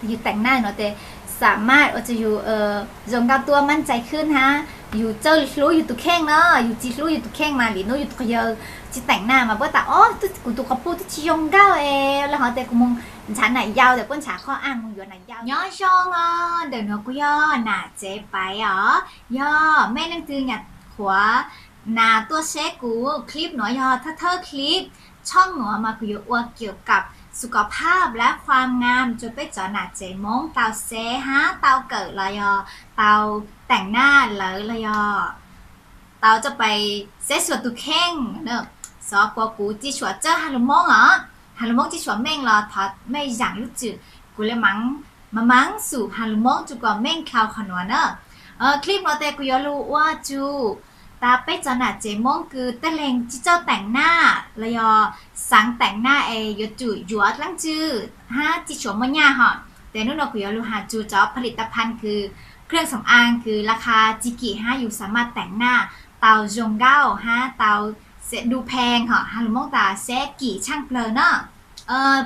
Yus teem naj no tes xam maj ua rua yus zoo nkauj tuaj mab ntxais khwb hab yus txawj hlub yus tus kheej no. Yus tsi hlub yus tus kheej mas li nub yus tus yawg tsi teem naj mas puab tas, o, kuv tus quas puj twb tsi zoo nkauj es los hov tes kuv moog nrhav nam yau tes puab nrhav qhov aj moog yuav nam yau. Nyob zoo os, ntawm nuav kuv yog nam tsev paiv os, yog mej leej twg nyam qhuav nam tuaj saib kuv clip nuav yog thawj thawj clip, tshooj nuav mas kuv yuav ua เกี่ยวกับสุขภาพและความงาม rua peb cov nam tsev Moob tau saib hab tau kawm los yog tau teem naj lawm los yog tau coj pais saib xyuas tus kheej. Xov kuas kuv tsi suav txawj has lus Moob os, has lus Moob tsi suav meej los thov mej zaam lub txim, kuv le maam maam xum has lus Moob rua kuas meej dlhau qhov nuav na. Clip nuav tes kuv yuav lug ua tsuj tas peb cov nam tsev Moob kws tej leeg tsi txawj teem naj los yog xaav teem naj es yuav tsum yuav dlaab tsi hab tsi suav muaj nyaj hom. Tes nub nuav kuv yuav lug has tsuj cov ผลิตภัณฑ์ kws เครื่องสำอาง kws laj qha tsi kim hab yus xam maj teem naj tau zoo nkauj hab tau du pheng hom, has lus Moob tas saib kim tshaaj plawg na.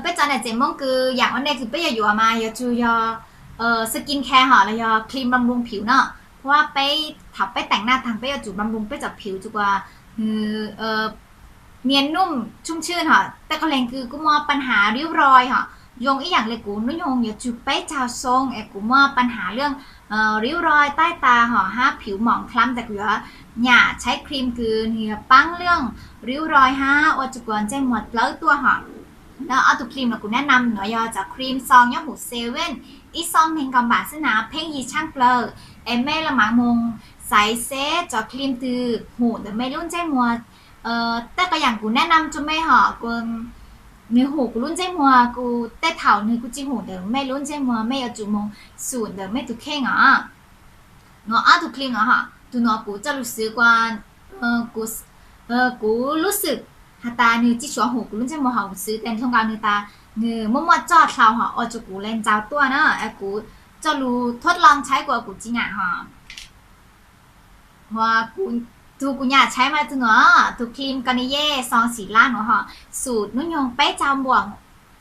Peb cov nam tsev Moob kws yaam ua ntej kws peb yuav yuav mas yuav tsum yog skin care hom los yog cream บำรุงผิว no. Puab peb thaum peb teem naj taag peb yuav tsum บำรุง peb cov ผิว rua kuas nwg เนียนนุ่ม ชุ่มชื่น hom. Tej qhov leeg kws kuj muaj ปัญหาริ้วรอย hom, zoo ib yaam le kuv nub nyoog yuav tsum peb caug xyoo es kuv muaj ปัญหาเรื่องริ้วรอยใต้ตา hom hab ผิวหมองคล้ำ tes kuv yuav nyam tshaib cream kws nwg yuav paab เรื่องริ้วรอย hab ua rua kuas ntsej muag dlawb tuaj hom. Ob tug cream nuav kuv แนะนำ nuav yog cov cream xoo nyob huv seven, ib xoo neeg nkaum npam xwb na, pheej yig tshaaj plawg. Es mej laj maam moog xaiv seb cov cream twg hum ntawm mej lub ntsej muag. Tej qhov yaam kuv แนะนำ rua mej hom, nwg hum kuv lub ntsej muag, kuv tej thaum nwg kuj tsi hum ntawm mej lub ntsej muag, mej yuav tsum moog xum ntawm mej tus kheej os. Nuav ob tug cream nuav hom, tug nuav kuv coj lug xwv kuas kuv lub xwm has tas nwg tsi suav hum kuv lub ntsej muag hom, kuv xwv tes nrho nkaus nwg tas nwg muaj muaj tsoj dlhau hom, ua rua kuv le ntxaus tuaj na. Kuv coj lug thuab loo tshaib kuas kuv tsi nyam hom. Tug kuv nyam tshaib mas tug nuav, tug cream Garnier xoo xim lab nuav hom, xum nub nyoog peb caug npuam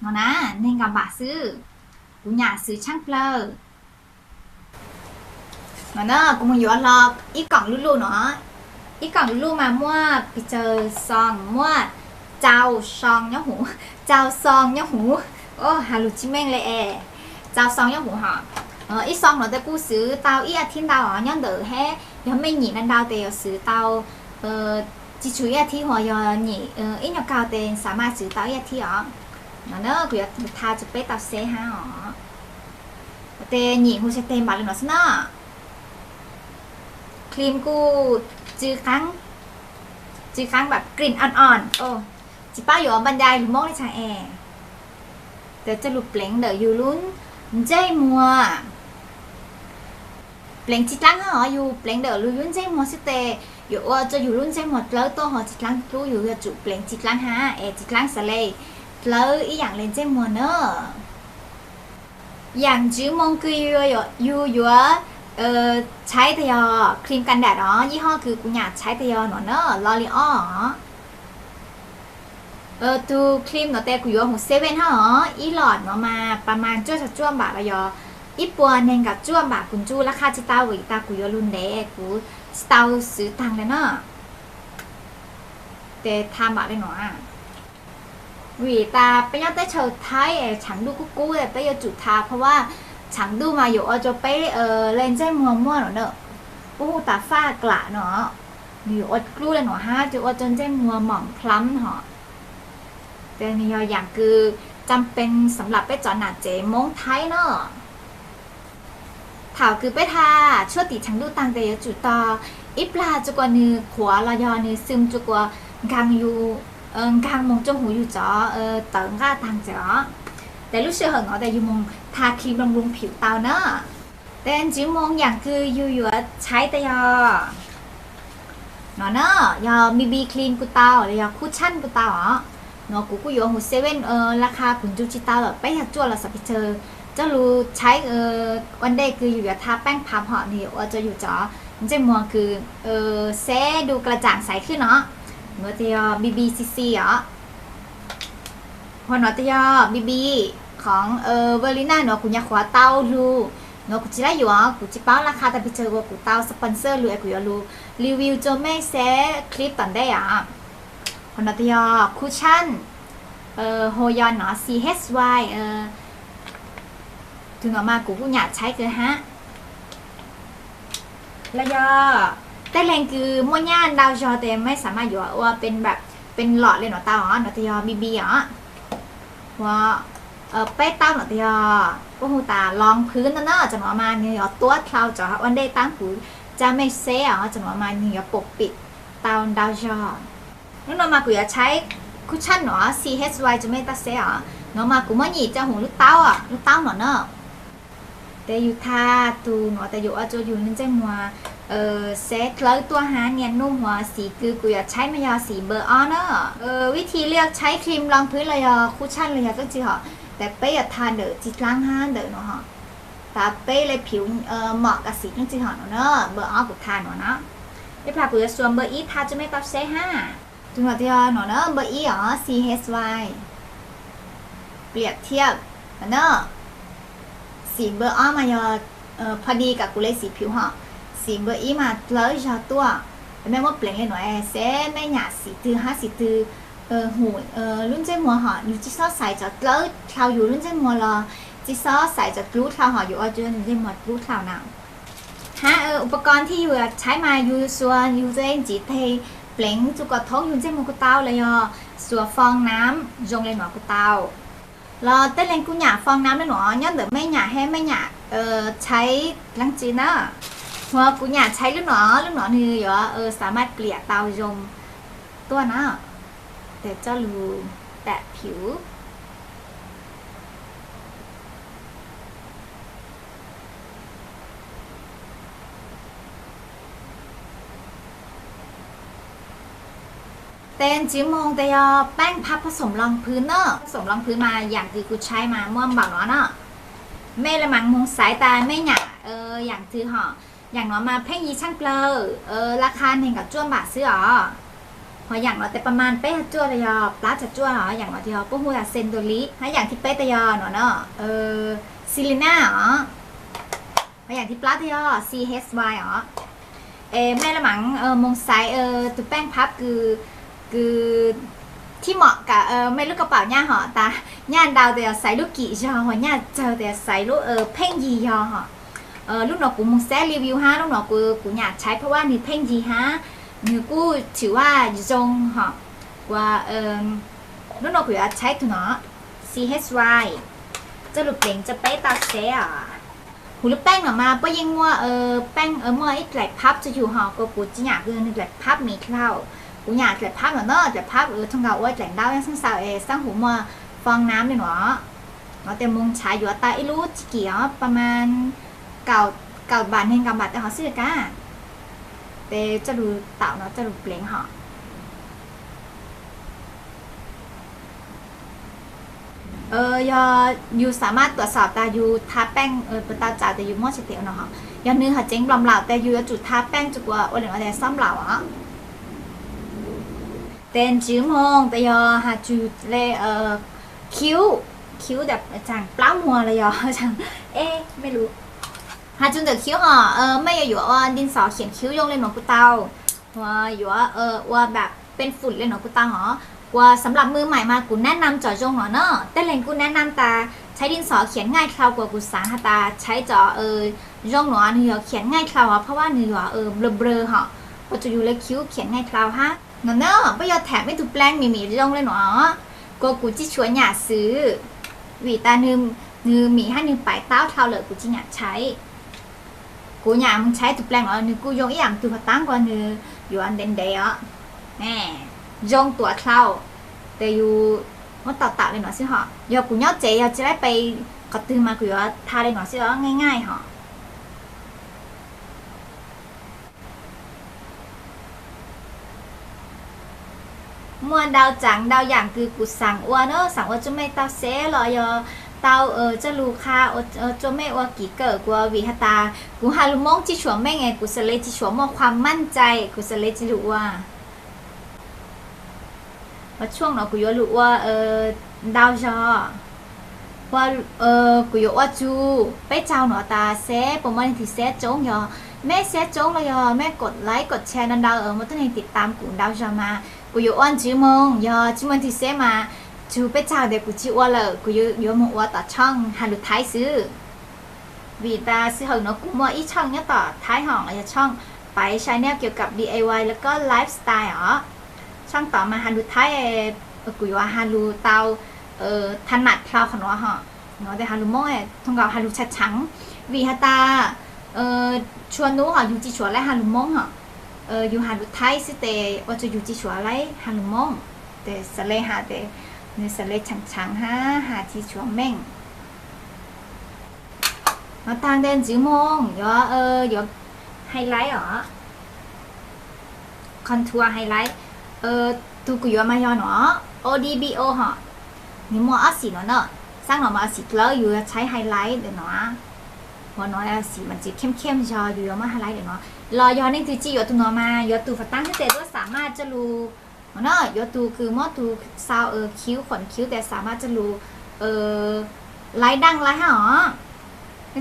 no na, neeg nkaum npam xwb. Kuv nyam xwv tshaaj plawg. No na, kuv moog yuav hlo ib koom luj luj no. Ib koom luj luj mas muaj pes tsawg xoo, muaj rau xoo nyob huv, rau xoo nyob huv. Has lug tsi meej le es, rau xoo nyob huv hom. Ib xoo no tes kuj xwv tau ib as thiv ntau os, nyob ntawm hab yog mej nyim ntau ntau tes yuav xwv tau tsi tshuav ib as thiv, hos yog nyim ib nyuag kaug tes xam maj xwv tau ib as thiv os. No na, kuv yuav tha rua peb tau saib hab os. Tes nyim huv saib teg npaum le no xwb na. Cream kuj tsw qaab, tsw qaab npaum กลิ่นอ่อนๆ, tsi paub yuav npa ntai lug Moob le caag es. Tes coj lug pleev ntawm yug lub ntsej muag. Pleev tsi dlaab hab os, yug pleev ntawm lug lub ntsej muag xwb tes yuav ua rua yug lub ntsej muag dlawb tuaj hos tsi dlaab dlub, yug yuav tsum pleev tsi dlaab hab es tsi dlaab xav le dlawb ib yaam le ntsej muag na. Yaam ntswv moo kws yug yuav tshaib tes yog cream กันแดด os, yij hoj kws kuv nyam tshaib tes yog nuav na, L'Oréal os. Tug cream nuav tes kuv yuav huv seven hab os, ib lom nuav mas pas mas cuaj caug cuaj npam los yog ib puas neeg nkaum cuaj npam, kuv ntsuj laj qha tsi tau vim tas kuv yuav lug ntev kuv tsi tau xwv taag le na. Tes tha npam le nuav, vim tas peb nyob teb chaws Thaib es tshav ntuj kub kub, peb yuav tsum tha, phau vas tshav ntuj mas yuav ua rua peb le ntsej muag muaj nuav na, puab hu tas ฝ้ากระ no, nwg yuav ua dlub le nuav hab ces ua rua ntsej muag หมองคล้ำ hos. Tes nwg yog yaam kws จำเป็น สำหรับ peb cov nam tsev Moob Thaib no. Thaum kws peb tha tshuaj tim tshav ntuj taag tes yuav tsum tog ib plag rua kuas nwg qhuav los yog nwg xwm rua kuas nkaag yug, nkaag moog rua huv yug cov tawv nqaj taag txawm os. Tes lub sij hawm nuav tes yug moog tha cream บำรุงผิว tau na. Tes ntswv moo yaam kws yug yuav tshaib tes yog no na, yog BB cream kuj tau los yog คุชชั่น kuj tau os. Nuav kuv kuj yuav huv seven, laj qha kuv ntsuj tsi tau lawm, peb caug cuaj los xav pes tsawg, coj lug tshaib ua ntej kws yug yuav tha แป้งพับ hom, nwg yuav ua rua yug cov ntsej muag kws แสงดูกระจ่างใสขึ้น no. Nuav tes yog BB CC os. Hos nuav tes yog BB ขาวใส Qhov Verlina no kuv nyuam qhuav tau lug, no kuv tsis lab yuav, kuv tsis paub laj qha tas pes tsawg, kuv tau sponsor lug es kuv yuav lug review rua mej saib clip tom ntej os. Qhov no tas yog kuv tshaib, ho yog no C H Y, tus no mas kuv kuj nyam tshaib kawg hab. Los yog tej leeg kws muaj nyaj ntau zog tes mej xav mas yuav ua pes lom le no tau os, no tas yog B B os. Ua peb tauj no tas yog puab hu tas loos phwv no na, cov no mas nwg yuav tuab dlhau cov ua ntej taab kuv tsa mej saib os, cov no mas nwg yuav pum pim tau ntau zog. Lub no mas kuv yuav tshaib kuv tshaib no C H Y rua mej tau saib os. No mas kuv muab nyim rua huv lub taub, lub taub no na. Tes yug tha tus no tas yug ua rua yug lub ntsej muag saib dlawb tuaj hab niaj nub. Huv xim kws kuv yuav tshaib mas yog xim npawg ob na. Vib thib liaj tshaib cream loos phwv los yog kuv tshaib los yog dlaab tsi hom, tes peb yuav tha ntawm txiv dlaab hab ntawm no hom, tas peb le phiv mom kav xim dlaab tsi hom no na. Npawg ob kuv tha no na. Ib plag kuv yuav xuas npawg ib tha rua mej tau saib hab. Tus no tas yog no na, npawg ib os, C H Y. Pliam thiab na. Xim npawg ob mas yog pho di kws kuv le xim phiv hom. Xim npawg ib mas dlawb zog tuaj. Mej muab pleev le no es saib mej nyam xim twg hab xim twg hum lub ntsej muag hom, yug tsi xob xaiv cov dlawb dlhau yug lub ntsej muag los tsi xob xaiv cov dlub dlhau hom, yug ua rua ntsej muag dlub dlhau na. Hab upakoos thib yug tshaib mas yug xuas yug txuj ntsis teg pleev txuj kom thoob yug ntsej muag kuj tau los yog xuas foo nam zoo le no kuj tau. Los tej leeg kuj nyam foo nam le no, nyob ntawm mej nyam hab mej nyam tshaib dlaab tsi na. Huv kuv nyam tshaib lub no, lub no nwg yuav xav mas pliam tau zoo tuaj na. Tes coj lug pam phiv. Tes ntsiv moog tes yog paab phab pab xoom loos phwv na. Pab xoom loos phwv mas yaam kws kuv tshaib mas muaj npaum no na. Mej le maam moog xaiv tas mej nyam yaam twg hom. Yaam no mas pheej yig tshaaj plawg, laj qha neeg nkaum cuaj npam xwb os. Hos yaam no tes pa mas peb caug cuaj los yog plaub caug cuaj os. Yaam no tes yog puab hu tas Sendoli, hab yaam thib peb tes yog no na, Selena os. Hos yaam thib plaub tes yog C H Y os. Es mej le maam moog xaiv tus paab phab kws, kws thib mom kam mej lub kaus paum nyaj hom, tas nyaj ntau tes yog xaiv lub kim zog, hos nyaj tsawg tes yog xaiv lub pheej yig yog hom. Lub no kuv moog saib review hab, lub no kuv nyam tshaib phab vaj nwg pheej yig hab, nwg kuj tshwm vaj zoo hom. Kuv, lub no kuv yuav tshaib tus no, C H Y, coj lug pleev rua peb tau saib os. Huv lub paab no mas puab yeej muaj paab muaj ib dlaim phab rua yug hom, kuas kuv tsi nyam kws nwg dlaim phab miv dlhau. Kuv nyam dlaim phab no na, dlaim phab thooj nkaus ua dlaim ntau yeej xaav xav es xaav huv muaj foo nam le no. No tes moog tshaib yuav tau ib lub tsi kim os, pa mas kaum npam neeg kaum npam tes hov xwb kag. Tes coj lug taum no coj lug pleev hom. Yog yug xav mas tuam xaum tas yug tha paab puas tau txaus tes yug muab tsi tes ua no hom. Yog nwg hov tseev nplaum nplaum tes yug yuav tsum tha paab rua kuas ua le no tes xob nplaum os. Tes ntsiv moog tes yog has tsug le khiv, khiv tes tsaam plaub muag los yog tsaam, e, mej lug has tsug ntawm khiv hom, mej yuav yuav ua di ntxhov khiam khiv zoo le no kuj tau, yuav ua npam peb fum le no kuj tau hov. Kuas xav nplam mws maim mas kuv nab nam tsom zoo no na, tej leeg kuj nab nam tas tshaib di ntxhov khiam ngaij dlhau, kuas kuv xaav has tas tshaib tsom zoo no nwg yuav khiam ngaij dlhau hov, phab vaj nwg yuav nplawg nplawg hom, kuas tsum yug le khiv khiam ngaij dlhau hab. No na, puab yog tham ib tug pleev mim mim zoo le no, kuas kuv tsi tshuav nyam xwb, vim tas nwg mim hab nwg paiv taub dlhau lawm kuv tsi nyam tshaib. Kuv nyam moog tshaib tug pleev no, nwg kuj zoo ib yaam tug hov taab kuas nwg yuav ntev ntev os. Zoo tuam dlhau, tes yug muab tau taum le no xwb hom. Yog kuv nyob tsev yog tsi laib pe qhov twg mas kuv yuav tha le no xwb os, ngaij ngaij hom. Muaj ntau tsaam ntau yaam kws kuv xaav ua na, xaav ua tsua mej tau saib los yog tau coj lug qha tsua mej ua kim kawm kuas vim has tas kuv has lug Moob tsi tshuav meej es kuv xav le tsi tshuav muaj khuam maj cai, kuv xav le tsi lug ua. Ua tshuaj no kuv yuav lug ua ntau zog. Ua, kuv yuav ua txug peb caug nuav tas seb puas muaj leej twg seb tsoob. Yog mej seb tsoob los yog mej kod like kod share ntau ntau, muaj tuab neeg tiv tam kuv ntau zog mas kuv yuav ua ntswv moog. Yog tsi muaj leej twg seb mas txug peb caug tes kuv tsi ua lawm, kuv yuav moog ua tom tshooj has lus Thaib xwb. Vim tas sij hawm nuav kuv muaj ib tshooj nyob tom Thaib hov, yog tshooj Paiv Channel kiav kam D I Y los koj lifestyle os. Tshooj tod mas has lus Thaib, kuv yuav has lus tau tha nam dlhau qhov nuav hov. Nuav tes has lus Moob, thooj nkaus has lus tshaav tshaav, vim has tas tshua nub hov yug tsi tshuav laib has lus Moob hov. Yug has lus Thaib xwb tes ua rua yug tsi tshuav laib has lus Moob. Tes xav le has tes nws xav le tshaav tshaav hab has tsi tshuav meej. Nuav taag tes ntswv moog yuav, yuav highlight os. Contour highlight. Tug kuv yuav mas yog nuav, O D B O hov. Nws muaj ob xim nuav na. Xaab nuav mas xim dlawb yug yuav tshaib highlight ntawm nuav. Huv nuav xim mas tsi khim khim zog yug yuav muab highlight ntawm nuav. Los yog leej twg tsi yuav tug nuav mas yuav tug fam taab xwb tes tuab xam maj coj lug, no na, yuav tug kws muab tug xau khiv khuam khiv tes xam maj coj lug laib daaj laib hab os.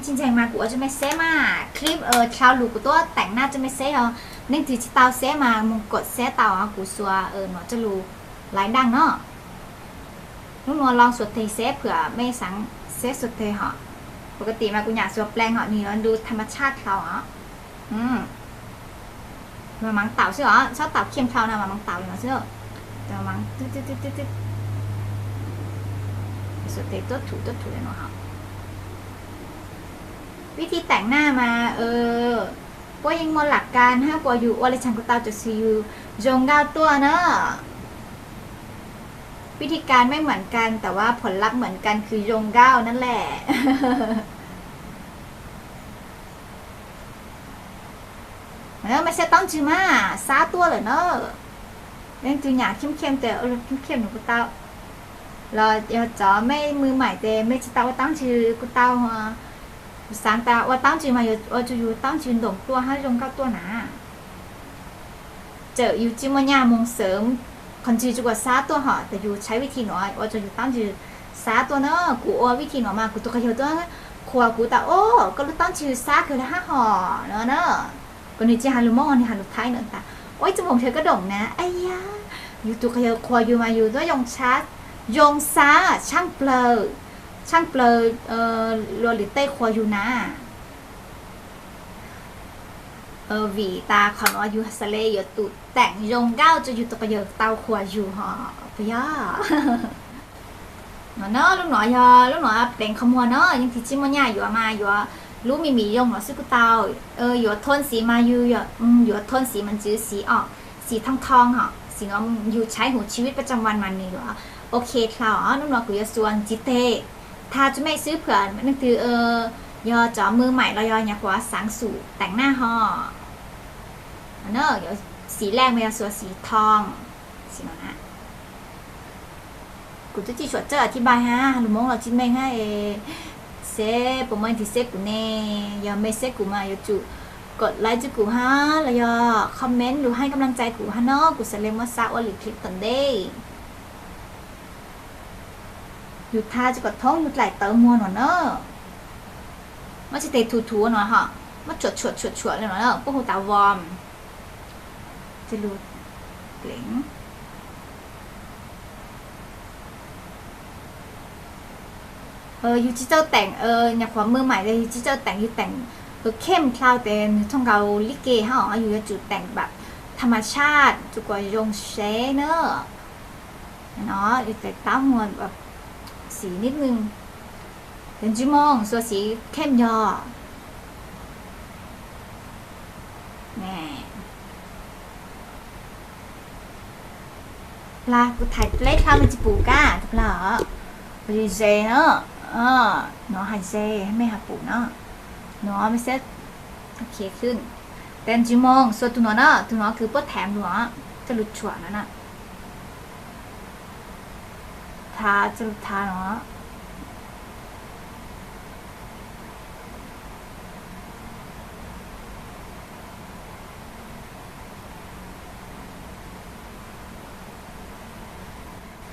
Tsi ntseeg mas kuv ua rua mej seb mas, clip dlhau lug kuv tuab teem naj rua mej seb os. Leej twg tsi tau seb mas moog kod seb tau os, kuv xuas nuav coj lug laib daaj no. Lub nuav loo xuas teg seb, phwm mej xaav seb xuas teg hov. Pov ka tim mas kuv nyam xuas pleeg hov, nws yuav ntu tha mas tshaj dlhau os. Mas mav taum xwb os, txhob taum khim dlhau na, mas mav taum li no xwb. Xuas teg tuab thum tuab thum li no hov. Vib thib teem naj mas, puab yeej muaj lam kas hab puas yug ua le caag kuj tau, tam sis yug zoo nkauj tuaj na. วิธีการไม่เหมือนกัน แต่ว่าผลลัพธ์เหมือนกัน คือโยงเก้านั่นแหละ Mej saib taub ntswg mas xab tuaj lawm na. Leej twg nyam khim khim tes khim khim nws kuj tau, los yog cov mej mw maim tes mej tsi tau ua taub ntswg kuj tau. Kuv xaav tas ua taub ntswg mas yuav ua rua yug taub ntswg ntoom tuaj hab zoo nkauj tuaj na. Txawm yug tsi muaj nyaj moog xawv qhov ntswg tsi kuas xab tuaj hov, tes yug tshaib vib thib nuav ua rua yug taub ntswg xab tuaj na. Kuv ua vib thib nuav mas kuv tug quas yawg tuaj qhuas kuv tas, o, koj lub taub ntswg xab kawg le hab hov no na. Kuv nws tsi has lug Moob, nws has lug Thaib na tas, ua ib tug moog thawv koj doom na, a ya, yug tug quas yawg qhuas yug mas yug tuab yoo xab, yoo xab tshaaj plawg, tshaaj plawg luas lwm tej qhuas yug na. Vim tas qhov nuav yug xaav le yuav tus teem zoo nkauj rua yug tug quas yawg tau qhuas yug hov puas yog? No na, lub nuav yog lub nuav pleev qhov muag na, yeej tsi muaj nyaj yuav mas yuav lub me me zoo nuav xwb kuj tau. Yuav thoob xiv mas yug yuav thoob xiv mas ntswv xiv os, xiv thoob thoob hov, xiv nuav yug tshaib huv ชีวิตประจำวัน mas nws yuav ok dlhau. Lub nuav kuv yuav xuas ntxiv teg tha rua mej xwb, phwm leej twg yog cov mw maim los yog nyuam qhuav xaav xum teem naj hov. Xiv lej mas yog xuas xiv thoob, xiv no na. Kuv twb tsi tshua txawj อธิบาย hab, has lug Moob los tsi meej hab es, seb puas muaj leej twg seb kuv ne. Yog mej seb kuv mas yuav tsum kod like rua kuv hab los yog comment lug ให้กำลังใจ kuv hab no, kuv xaav le muab xab ua lwm clip tom ntej. Yug tha rua kom thoob yug dlaim tawv muag no na. Muab tsi teg thu thu no hov, muab tshuam tshuam tshuam tshuam le no na, puab hu tas warm. Tsi lug pleev. Yug tsi txawj teem, nyuam qhuav mw maim tes yug tsi txawj teem, yug teem khim dlhau tes nws thooj nkaus li ke hab, yug yuav tsum teem แบบ ธรรมชาติ rua kuas zoo seb na. No, yug tes taub muag xiv nib nwj, tes ntswg moog xuas xiv khim yog. Plag kuv thaij pleb dlhau mej tsi pum kab plag os. Kuv ze ze na, no hais ze mej hais pum na. No mej seb, ok khwb. Tes ntswg moog xuas tug nuav na, tug nuav kws puab thaam lug os, coj lug tshuam no na. Tha, coj lug tha no.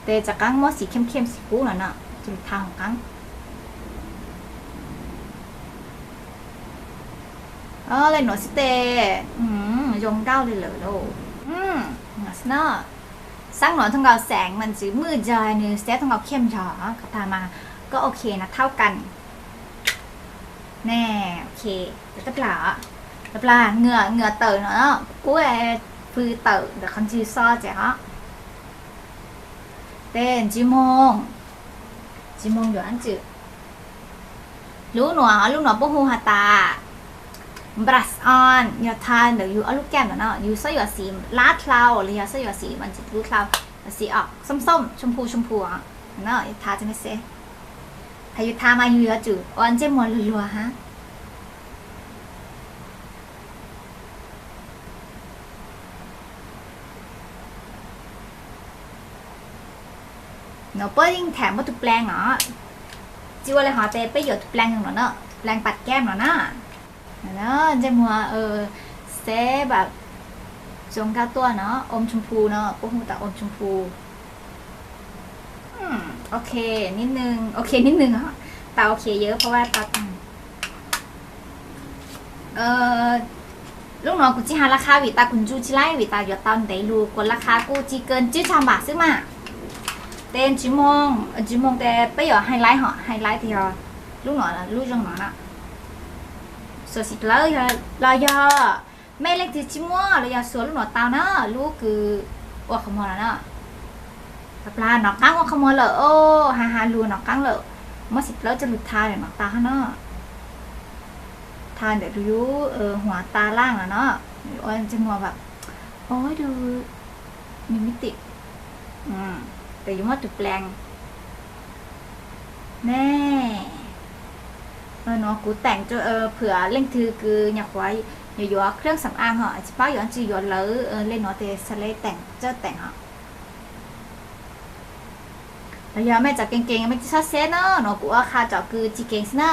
Tes rov qaab muab xiv khim khim xiv qub no na, coj lug tha hov qaab. Ua le nuav xwb tes, zoo nkauj le lawm lauj. Xab nuav thooj nkaus xeem mas ntxwv mwj ntog, nws xab thooj nkaus khiam ntog, kom tag mas koj ok na, thauj kan. Ne, ok, tab plag, tab plag, ngwm tawm no, kub fw tawm ntawm qhov ntswg xo ces os. Tes ntswv moog, ntswv moog yuav ntxwv. Lub nuav, lub nuav puab hu has tas brush on, yog tha ntawm yug ob lub kab no no, yug xob yuav xim lab dlhau los yog xob yuav xim mas ntxwv lub dlhau, xim os xoom xoom, tshoom phu tshoom phu os, no yog tha tsi me se. Has yug tha mas yug yuav tsum ua ntsej muag luag luag hab. No puab yeej tham muaj tus plaan os. Tsi ua le hov tes peb yuav tus plaan no na, tus plaan pam kab no na. Ntsej muag xab pam zoo nkauj tuaj no, om tshoom phu no, puab hu tas om tshoom phu. Ok, nib nwg, ok nib nwg, tau ok yawm phab vaj tau taag. Lub nuav kuv tsi has laj kha vim tas kuv ntsu tsi laib vim tas yuav tau ntev lug, kuas laj kha kuj tsi kawg tsib caug npam xwb mas. Tes ntswv moog, ntswv moog tes peb yuav highlight hov, highlight tes yog lub nuav, lub zoo no na. Xuas xim dlawb los yog mej leej twg tsi muaj los yog xuas lub nuav tau na, lub kws ua qhov muag no na. Tab plag nov qaab ua qhov muag lawm os, has has lug nov qaab lawm, muab xim dlawb coj lug tha nov tau hab no. Tha ntawm lub huav tas laaj no no, ua ntsej muag pab, o, nws mib tim, tes yuav muab tus plaan ne. Nuav kuv teem phwm leej twg kws nyuam qhuav yuav yuav khwb xam aa hov tsi paub yuav tsi yuav lawv le nuav tes xav le teem txawj teem hov. Los yog mej txawm kees kees mej tsi txhob xeb na, nuav kuv ua qha cov kws tsi kees xwb na.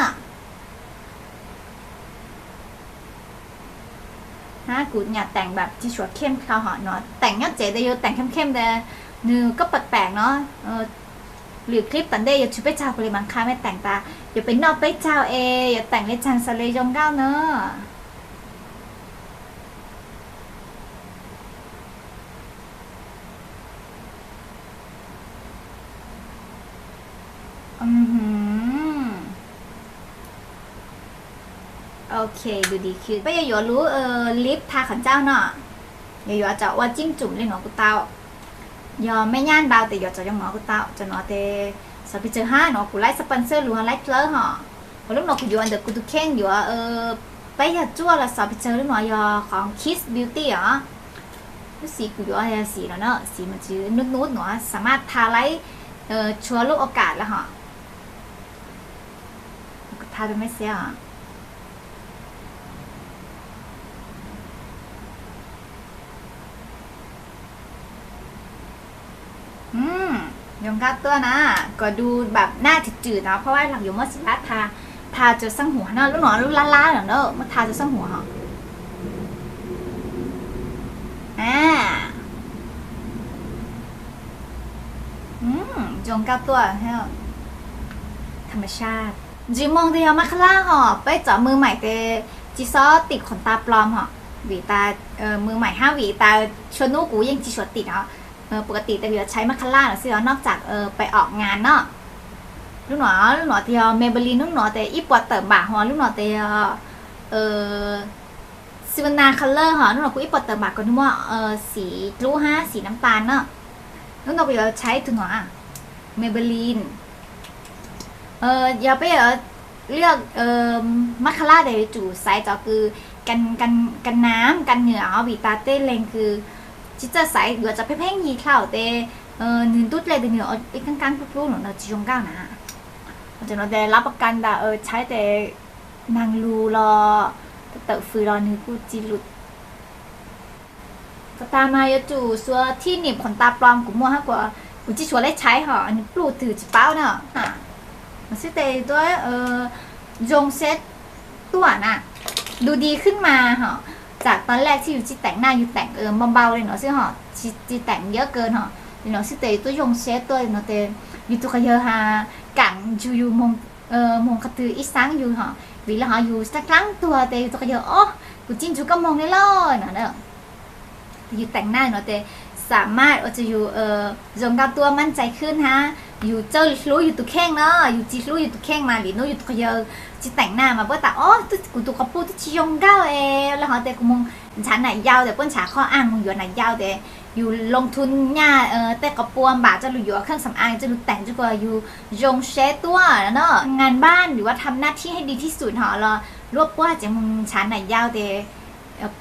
Hab kuv nyam teem pab tsi suav khej dlhau hov, nuav teem nyob tsev tes yug teem khej khej tes nws koj pam pam no. Lwm clip tom ntej yuav tswv peb caug kuv le maam qha mej teem tas yuav pem noj peb caug es yuav teem le caag xav le zoo nkauj na. Ok, du di khwb peb yuav yuav lub lip tha qhov ncauj no, yuav yuav cov ua tseem tsum le nuav kuj tau. Yog mej nyaj ntau tes yuav cov zoo no kuj tau, cov no tes xav pes tsawg hab, nuav kuv laib sponsor lug laib dlawb hov. Lub no kuv yuav ntawm kuv tus kheej yuav peb yog tsuaj los xav pes tsawg, lub no yog qhov Kiss Beauty os. Lub xim kuv yuav yog xim no na, xim mas tsw nub nub nuav xav maj tha laib tshua lub ua kam lawm hov. Tha rau mej saib os. Zoo nkauj tuaj na, kom du pab naj tswm tswm no, phab vaj los yuav muab xim lab tha, tha rua xeeb huam no, lub no lub lab lab no na, muab tha rua xeeb huam hov. Zoo nkauj tuaj, tham ma saj. Ntsws moog tes yog mascara hov, peb cov mws maim tes tsi xob tim khoom ta plom hov, vim tas mws maim hab vim tas tshua nub kuv yeej tsi suav tim hov. Pua tim tes yuav tshai mascara no xwb os, noj tsam pem om ngas no. Lub no, lub no tes yog Maybelline, lub no tes ib puas tawm npam hov, lub no tes yog Savannah color hov, lub no kuj ib puas tawm npam kom nws muaj xim dlub hab xim nam tas no. Lub no kuv yuav tshai tug no, Maybelline. Yog peb yuav liaj mascara tes yuav tsum xaiv cov kws ka nam ka nwm os, vim tas tej leeg kws tsi txawj xaiv, yuav cov pheej pheej yig dlhau tes nws ntub dlej tes nws ib kaab kaab dlub dlub no tsi zoo nkauj na. Cov no tes lab pas kas tas tshai tes naag lug los tawm fws los nws kuj tsi lug. Kom tas mas yuav tsum xuav thib nim khoom ta plom, kuv muaj hab kuv tsi suav le tshai hov, nws pluj twg tsi paub na. Xwb tes tuaj zoo seb tuaj na, du di khwb mas hov. Tsam tau laj txhij yug tsi teem na, yug teem npau npau le no xwb hov, tsi teem yab kaw no. Le no xwb tes tuaj zoo seb tuaj no tes yug tug qhov yawg has kaam ntsug yug moog moog qhov twg ib xaab yug hov, vim le hov yug dlaab dlaab tuag tes yug tug quas yawg, o, kuv tsis nrug koj moog le lawm no. Yug teem na no tes xam maj ua rua yug zoo nkauj tuab mab ntxais khwb hab yug txawj hlub yug tug kheej no. Yug tsis hlub yug tug kheej mas vim nub yug tug quas yawg tsis teem na mas puab tas, o, kuv tug quas puj twb tsis zoo nkauj es le hov tes kuv moog nrhav nam yau tes puab nrhav qhov aag moog yuav nam yau tes yug loo thu nyaj tej quas puj npam coj lug yuav kheej xam aag coj lug teem rua kuas yug zoo seb tuab no. งานบ้าน หรือว่าทำหน้าที่ให้ดีที่สุด hov los luab puab tseem moog nrhav nam yau tes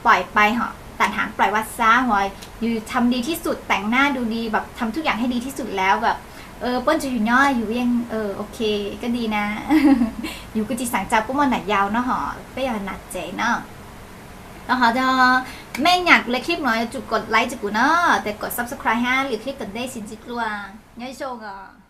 ปล่อยไป hov, ตัดหางปล่อยวัฏซะ hov, yug ทำดีที่สุด แต่งหน้าดูดี แบบทำทุกอย่างให้ดีที่สุดแล้ว แบบ puab nrug yug nyob yug yeej ok, koj di na. Yug kuj tsis xaav tsa puab muaj nam yau no hov, peb yog nam tsev no. Los hov mej nyam kuv le clip no yuav tsum กดไลค์ rua kuv no, tes กด subscribe hab le clip tom ntej sib ntsib dlua. Nyob zoo os.